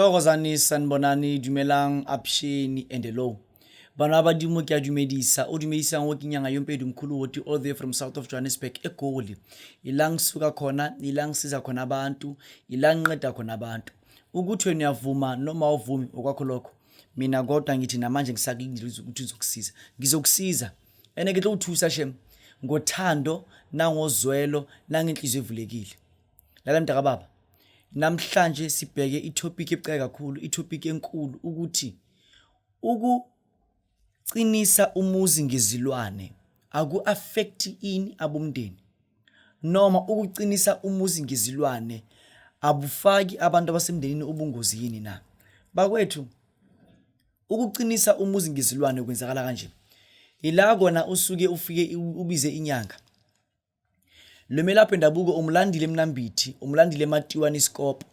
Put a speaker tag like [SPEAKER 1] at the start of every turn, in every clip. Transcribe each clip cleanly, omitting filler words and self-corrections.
[SPEAKER 1] Thokozani, sanibonani, dumelang, avuxeni and hello. Bana ba badimo ke a dumedisa, o dumedisang o ke nyanga yompedi mkhulu woti all the way from south of Johannesburg eGoli. Ila ngisuka khona, ila ngisiza khona abantu, ila ngiqeda khona abantu. Ukuthi wena uyavuma noma awuvumi okwakho lokho. Mina kodwa ngithi namanje ngisakulindile ukuthi uzokusiza. Ngizokusiza. Ene ke tlo thusa shem ngothando nangozwelo nangenhliziyo evulekile. Lala mntaka baba. Namhlanje sibheke itopic ebucayi kakhulu, itopic enkulu ukuthi ukuqinisa umuzi ngezilwane aku-affect ini abomndeni noma ukuqinisa umuzi ngezilwane abufaki abantu abasemndenini ubungozi yini na? Bakwethu, ukuqinisa umuzi ngezilwane kwenzakala kanje. Ila kona usuke ufike ubize inyanga. Lo melaphi wendabuko umlandile eMnambithi, umlandile eMatiwane iScope.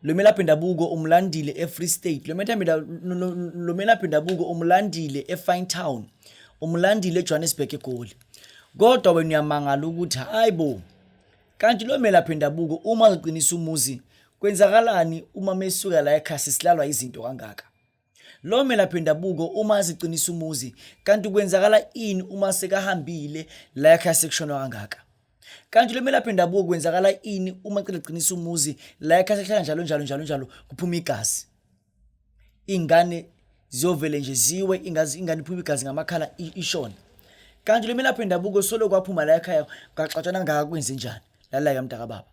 [SPEAKER 1] Lo melaphi wendabuko umlandile eFree State. Lo melaphi wendabuko umlandile eFinetown. Umlandile eJohannesburg eGoli. Kodwa wena uyamangala ukuthi hayi bo, kanti lo melaphi wendabuko uma ezoqinisa umuzi kwenzakalani uma mesuka la ekhaya sesilalwa izinto kangaka? Lo melaphi wendabuko uma eziqinisa umuzi kanti kwenzakala ini uma sekahambile la ekhaya sekushonwa kangaka? Kanti lo melaphi wendabuko kwenzakala ini uma cela qinisa umuzi la ekhaya sekuhlala njalo njalo njalo njalo kuphuma igazi? Ingane ziyovele nje ziwe ingazi ingane iphuma igazi ngamakhala ishone. Kanti lo melaphi wendabuko solo kwaphuma la ekhaya kwaxatshana kangaka kwenze njani? Lala-ke mntaka baba.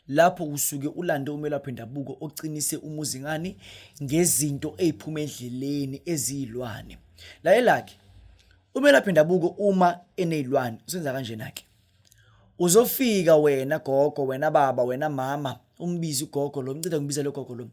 [SPEAKER 1] Lapho usuke ulande umelaphi wendabuko oqinise umuzi ngani? Ngezinto eziphuma endleleni eziyilwane. Lalela-ke, umelaphi wendabuko uma enezilwane usenza kanjena-ke. Uzofika wena gogo, wena baba, wena mama, umbize ugogo lo, ngiceda ngibiza lo gogo lo.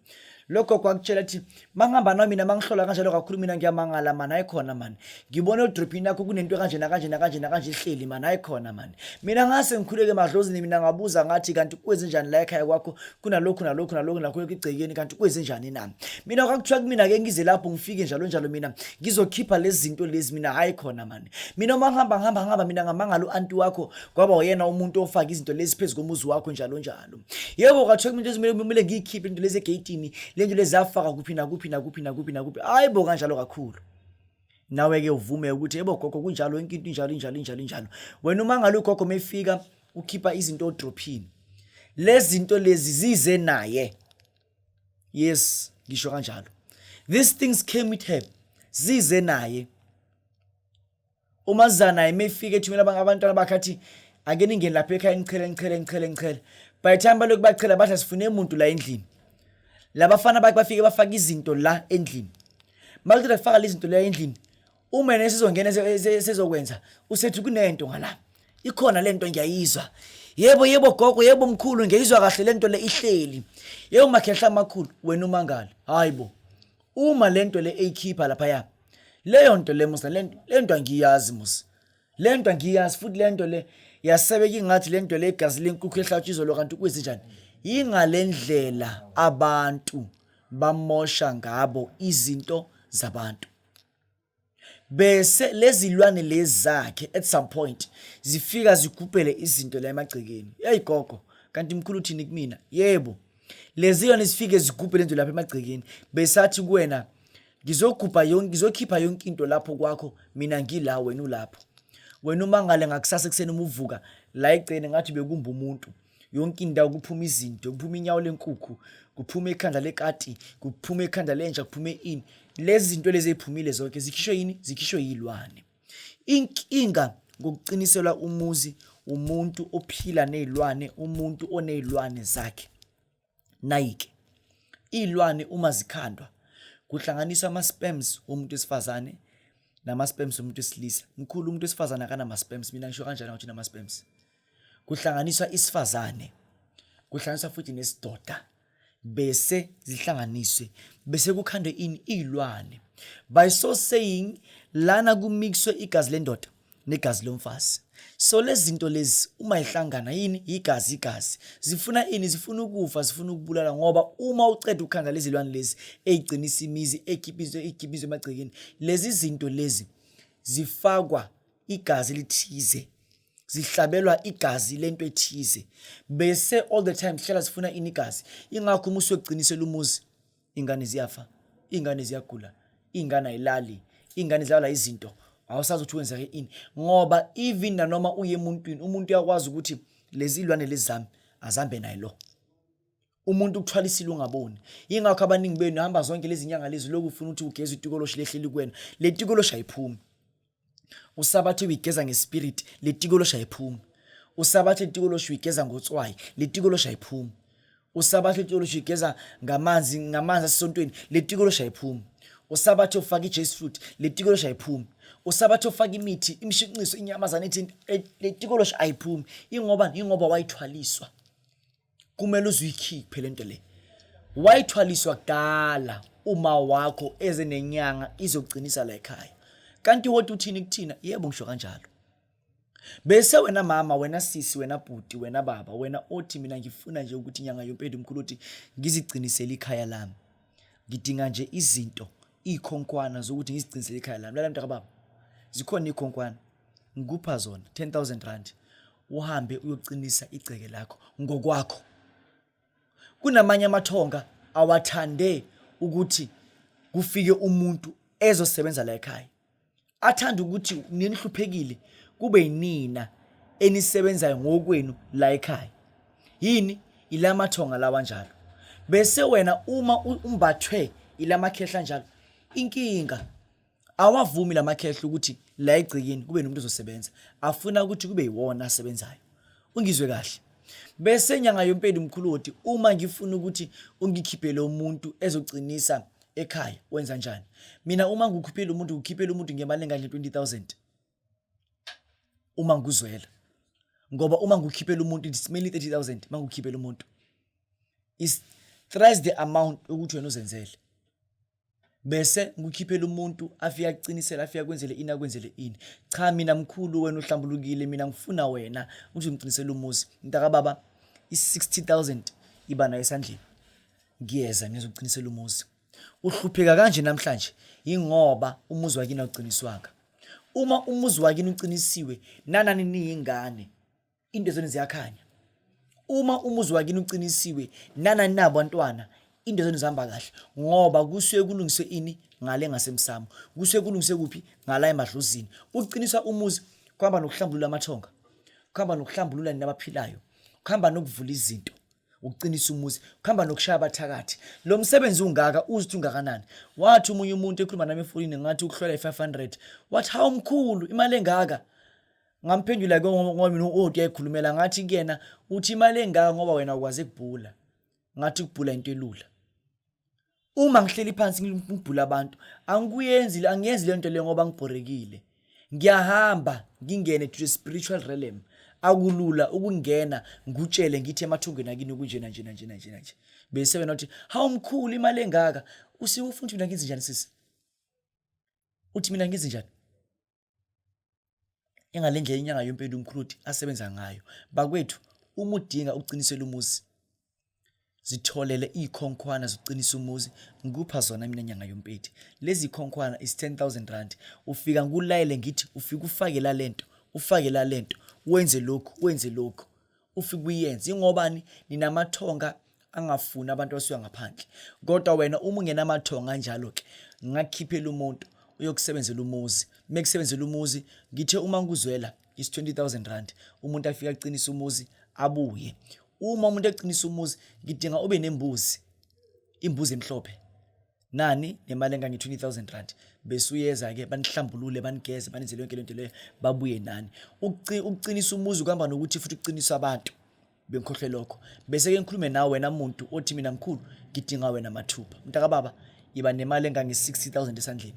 [SPEAKER 1] Lo gogo akutshela athi mangihamba nawe mina mangihlola kanjalo kakhulu mina ngiyamangala mani, hayi khona mani. Ngibona edrobhini yakho kunento kanje nakanje nakanje nakanje ihleli mani, hayi khona mani. Mina ngase ngikhuleke emadlozini mina ngabuza ngathi kanti kwenze njani la ekhaya kwakho kunalokhu nalokhu nalokhu nakho egcekeni kanti kwenze njani na? Mina kwakuthiwa kumina ke ngize lapho ngifike njalo njalo mina ngizokhipha lezi zinto lezi mina hayi khona mani. Mina uma ngihamba ngihamba ngihamba mina ngamangala u-anti wakho kwaba uyena umuntu ofaka izinto lezi phezu komuzi wakho njalo njalo. Yebo kwathiwa kumina into kumele ngiyikhiphe into lezi egeyitini, le nto lezi zafaka kuphi nakuphi nakuphi nakuphi nakuphi. Hayi bo kanjalo kakhulu. Nawe-ke uvume ukuthi yebo gogo kunjalo yonke into injalo injalo injalo injalo. Wena uma ngale ugogo mefika ukhipha izinto odrophini. Lezi zinto lezi zize naye. Yes, ngisho kanjalo. These things came with her. Zize naye. Umazana naye mefika ethumela abantwana bakhe athi ake ningene lapha ekhaya nichele nichele nichele nichele. By the time balokhu bachela bathi asifune umuntu la endlini. Labafana bakhe bafike bafaka izinto la endlini. Makuthi kufaka lezi zinto la endlini, uma yena esezongena sezokwenza usethi kunento ngala. Ikhona lento ngiyayizwa. Yebo yebo gogo yebo mkhulu ngiyizwa kahle lento le ihleli. Yebo makhehla amakhulu wena umangala. Hayibo. Uma lento le eyikhipha laphaya leyo nto le musa lento angiyazi musa. Lento angiyazi futhi lento le yasebeka ingathi lento le igazi lenkukhu ehlatshwa izolo kanti kwenze njani? Yingalendlela abantu bamosha ngabo izinto zabantu. Bese lezilwane lezi zakhe at some point zifika zigubhele izinto la emagcekeni. Hey gogo, kanti mkhulu uthini kumina? Yebo. Lezi zilwane zifike zigubhe lento lapha emagcekeni. Besathi kuwena ngizogubha yonke ngizokhipha yonke into lapho kwakho mina ngila wena ulapho. Wena umangale ngakusasa ekuseni uma uvuka la egcekeni ngathi bekumba umuntu. Yonke indawo kuphuma izinto, kuphuma inyawo lenkukhu, kuphuma ikhanda lekati, kuphuma ikhanda lenja, kuphume ini. Lezi zinto lezi eziphumile zonke zikhishwe yini? Zikhishwe yilwane. Inkinga ngokuqiniselwa umuzi umuntu ophila nezilwane, umuntu onezilwane zakhe. Nayike iy'lwane uma zikhandwa kuhlanganiswa ama-sperms womuntu wesifazane nama-sperms womuntu wesilisa. Mkhulu umuntu wesifazane akanama-sperms, mina ngisho kanjani ukuthi unama-sperms. Kuhlanganiswa isifazane, kuhlanganiswa futhi nesidoda bese zihlanganiswe bese kukhandwe ini iy'lwane. By so saying lana kumixwe igazi lendoda negazi lomfazi. So lezi zinto lezi uma ihlangana yini igazi igazi zifuna ini zifuna ukufa zifuna ukubulala ngoba uma uceda ukukhanda lezi lwane lezi eyigcinisa imizi ekhipha izinto ekhipha izinto emagcekeni lezi zinto lezi zifakwa igazi elithize zihlabelwa igazi lento ethize bese all the time sihlala sifuna ini igazi ingakho uma usuyogcinisela umuzi. Ingane ziyafa, ingane ziyagula, ingane ayilali, ingane zilala izinto, awusazi ukuthi wenzeke ini, ngoba even nanoma uye emuntwini, umuntu uyakwazi ukuthi lezi ilwane lezi zami azambe naye lo umuntu ukuthwalisile ungaboni. Yingakho abaningi benu hamba zonke lezi nyanga lezi, lokhu ufuna ukuthi ugeze itikoloshi lehleli kuwena, le tikoloshi ayiphumi. Usabathe uyigeza ngespirit, le tikoloshi ayiphumi. Usabathe itikoloshi uyigeza ngotswayi, le tikoloshi ayiphumi. Usabathe itikoloshi uyigeza ngamanzi asesontweni, le tikoloshi ayiphumi. Usabathe ufaka i-juice fruit, le tikoloshi ayiphumi. Usabathe ufaka imithi, imishinqiso, inyamazane ethi, le tikoloshi ayiphumi. Ingoba wayithwaliswa. Kumele uzuyikhiphe lento le. Wayithwaliswa kudala uma wakho eze nenyanga izogcinisa la ekhaya. Kanti wodwa uthini kuthina? Yebo, ngisho kanjalo. Bese wena mama, wena sisi, wena bhuti, wena baba, wena othi mina ngifuna nje ukuthi inyanga yompedi mkhulu uthi ngizigcinisele ikhaya lami. Ngidinga nje izinto, ikhonkwana zokuthi ngizigcinisele ikhaya lami. Lala mntaka baba. Zikhona ikhonkwana. Ngikupha zona 10,000 rand. Uhambe uyoqinisa igceke lakho ngokwakho. Kunamanye amathonga awathande ukuthi kufike umuntu ezosebenza la ekhaya. Athanda ukuthi ninihluphekile kube yinina enisebenzayo ngokwenu la ekhaya. Yini ilamathonga lawa njalo. Bese wena uma umbathwe ilamakhehla njalo, inkinga awavumi lamakhehla ukuthi la egcekeni kube nomuntu ozosebenza, afuna ukuthi kube yiwona asebenzayo. Ungizwe kahle. Bese nyanga yompedi mkhulu woti, uma ngifuna ukuthi ungikhiphele umuntu ezocinisa ekhaya, wenza njani? Mina uma ngikukhiphela umuntu, ngikhiphela umuntu ngemali engangile 20,000 uma ngikuzwela, ngoba uma ngikukhiphela umuntu it's mainly 30,000. Uma ngikukhiphela umuntu is thrice the amount ukuthi wena uzenzele. Bese ngikukhiphela umuntu afike aqinisele, afike akwenzele ini, akwenzele ini. Cha, mina mkhulu, wena uhlambulukile, mina ngifuna wena ukuthi ngiqinisele umuzi. Mntaka baba, i-60,000 iba nayo esandleni, ngiyeza ngizokuqinisela umuzi. Uhlupheka kanje namhlanje ingoba umuzi wakini awuqiniswanga. Uma umuzi wakini uqinisiwe, nanani niyingane, into zenu ziyakhanya. Uma umuzi wakini uqinisiwe, nanani nabantwana, into zenu zihamba kahle, ngoba kusuke kulungiswe ini ngale ngasemsamo, kusuke kulungiswe kuphi ngala emadlozini. Ukuqinisa umuzi kuhamba nokuhlambulula amathonga, kuhamba nokuhlambulula nina abaphilayo, kuhamba nokuvula izinto, ukuqinisa umuzi kuhamba nokushaya abathakathi. Lo msebenzi ungaka uzithi ungakanani? Wathi omunye umuntu ekhuluma nami efonini, ngathi ukuhlola i-500, wathi hawu mkhulu, imali engaka? Ngamphendula ke ngoba mina uOti uyayikhulumela, ngathi kuyena uthi imali engaka ngoba wena ukwazi ukubhula. Ngathi ukubhula into elula. Uma ngihleli phansi ngibhula abantu, angikuyenzi, angiyenzi le nto le ngoba ngibhorekile. Ngiyahamba ngingene to the spiritual realm. Akulula ukungena ngutshele ngithi emathungeni akini kunjena njena njena njena nje, bese wena uthi hawu mkhulu, imali engaka? Usiwe ufuna ukuthi mina ngenze njani sisi? Uthi mina ngenze njani? Ingale ndlela inyanga yompela umkhulu uthi asebenza ngayo. Bakwethu, uma udinga ukuqinisela umuzi, zitholele iy'khonkhwana zokuqinisa umuzi, ngikupha zona mina nyanga yompeti. Lezi khonkhwana is 10,000 rand. Ufika ngikulayele ngithi ufike ufake la lento, ufake la lento, wenze lokhu, wenze lokhu, ufike uyenze. Ingobani ninamathonga angafuni abantu abasuka ngaphandle. Kodwa wena uma ungenamathonga anjalo-ke, ngingakukhiphela umuntu uyokusebenzela umuzi. Mekusebenzela umuzi, ngithe uma ngikuzwela is 20,000 rand, umuntu afike aqinise umuzi abuye. Uma umuntu eqinisa umuzi, ngidinga ube nembuzi, imbuzi emhlophe nani nemali engange 20,000 rand, bese uyeza-ke banihlambulule, banigeze, banenzele yonke lento leyo, babuye nani. Ukuqinisa umuzi kuhamba nokuthi futhi ukuqinisa abantu, bengikhohlwe lokho. Bese-ke ngikhulume nawe wena muntu othi mina mkhulu ngidinga wena mathupha. Mntakababa, iba nemali engange-60,000 esandleni,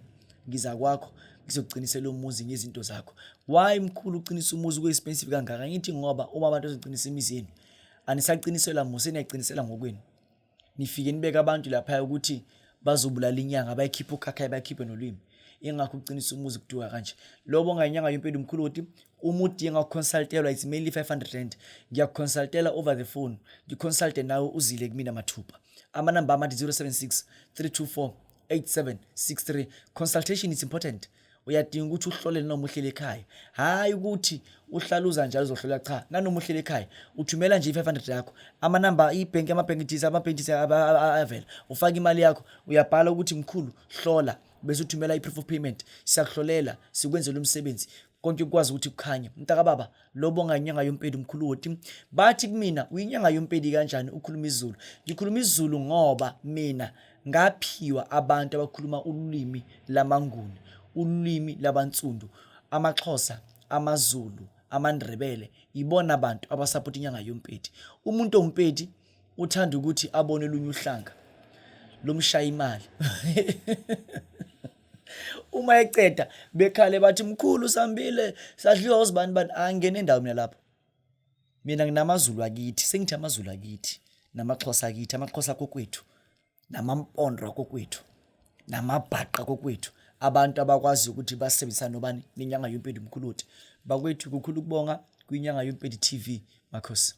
[SPEAKER 1] ngiza kwakho ngizokuqinisela umuzi ngezinto zakho. Why mkhulu uqinisa umuzi ku-expensive kangaka? Ngithi ngoba uma abantu bezoqinisa imizi yenu, anisaqiniselwa musa, seniyaqinisela ngokwenu. Nifike nibeke abantu laphaya ukuthi bazobulala inyanga, bayikhiphe ukhakhayi, bayikhiphe nolwimi. Ingakho uqinisa umuzi kuduka kanje. Lobo ngayinyanga yompela umkhulu uthi uma udinga ukuconsultelwa it's mainly 500 rand. Ngiyakuconsultela over the phone, ngiconsulte nawe uzile kumina mathupha. Amanamba ami athi 076 324 8763. Consultation is important. Uyadinga ukuthi uhlolele noma uhleli ekhaya. Hhayi ukuthi uhlala uza njalo uzohlola cha, nanoma uhleli ekhaya uthumela nje i-500 yakho. Amanamba ibhenki amabhenki thize amabhenki thize ayavela. Ufaka imali yakho, uyabhala ukuthi mkhulu hlola bese uthumela i-proof of payment. Siyakuhlolela, sikwenzele umsebenzi. Konke kukwazi ukuthi kukhanye. Mntakababa, lobonga inyanga yompedi mkhulu woti. Bathi kumina uyinyanga yompedi kanjani ukhuluma isiZulu? Ngikhuluma isiZulu ngoba mina ngaphiwa abantu abakhuluma ulimi lamaNguni, ulimi labaNsundu, amaXhosa, amaZulu, amaNdrebele, ibona abantu abasapota inyanga yompedi. Umuntu owumpedi uthanda ukuthi abone olunye uhlanga lomshaya imali. Uma eceda bekhale bathi mkhulu sambile sadliwa uzibani bani angene endawo mina lapho. Mina nginamaZulu akithi, sengithi amaZulu akithi namaXhosa akithi, amaXhosa kokwethu namampondo akokwethu namabhaqa kokwethu abantu abakwazi ukuthi basebenzisane nobani nenyanga yompedi mkhuluti bakwethu kukhulu ukubonga kwinyanga yompedi TV makhosi.